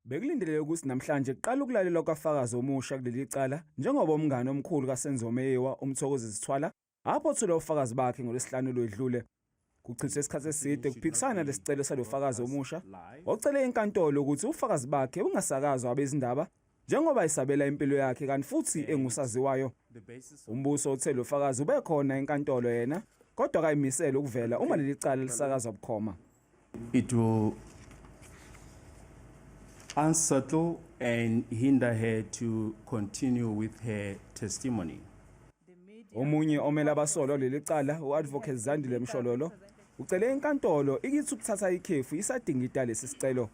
Bekulindeleke ukuthi namhlanje kuqala ukulalelwa kukafakazi omusha kuleli cala njengoba umngani omkhulu kaSenzo Meyiwa, uMthokozisi Thwala, aphothule ubufakazi bakhe ngoLwesihlanu olwedlule. Kuchithwe isikhathi eside kuphikisana lesicelo salofakazi omusha ocele inkantolo ukuthi ubufakazi bakhe bungasakazwa abezindaba njengoba esabela impilo yakhe kanti futhi engusaziwayo. Umbuso uthe lo fakazi ubekhona enkantolo yena kodwa akayimisele ukuvela uma leli cala lisakazwa bukhoma. It will unsettle and hinder her to continue with her testimony. Omunye omele abasolwa kuleli cala, u-Advocate Zandile Mshololo, ucele inkantolo ikithi ukuthatha ikhefu isadingida lesi sicelo.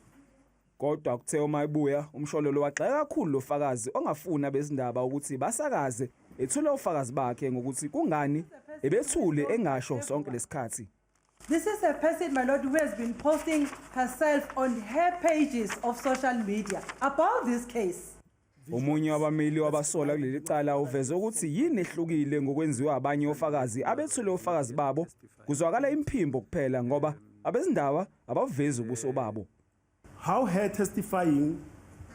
Kodwa kuthe uma ebuya, uMshololo wagxeka kakhulu lo fakazi ongafuni abezindaba ukuthi basakaze ethula ubufakazi bakhe ngokuthi kungani ebethule engasho sonke lesikhathi. This is a person, my lord, who has been posting herself on her pages of social media about this case. Omunye wabameli wabasola kuleli cala uveze ukuthi yini ehlukile ngokwenziwa abanye ofakazi abethule ubufakazi babo kuzwakala imphimbo kuphela ngoba abezindaba abavezi ubuso babo. How her testifying,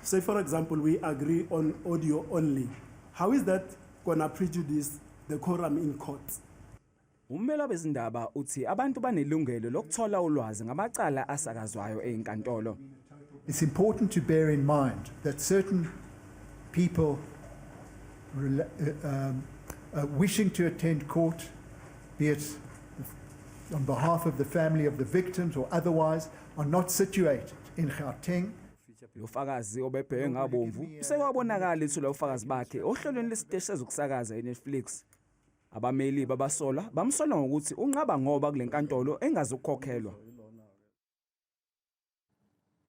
say, for example, we agree on audio only, how is that gonna prejudice the quorum in court? Ummeli wabezindaba uthi abantu banelungelo lokuthola ulwazi ngamacala asakazwayo ezinkantolo. It's important to bear in mind that certain people wishing to attend court, be it on behalf of the family of the victims or otherwise, are not situated in Gauteng. Lo fakazi obebheke ngabomvu usekwabonakala ethula ubufakazi bakhe ohlelweni lesiteshi sezokusakaza iNetflix. Abameli babasolwa bamsola ngokuthi unqaba ngoba kule nkantolo engazukukhokhelwa.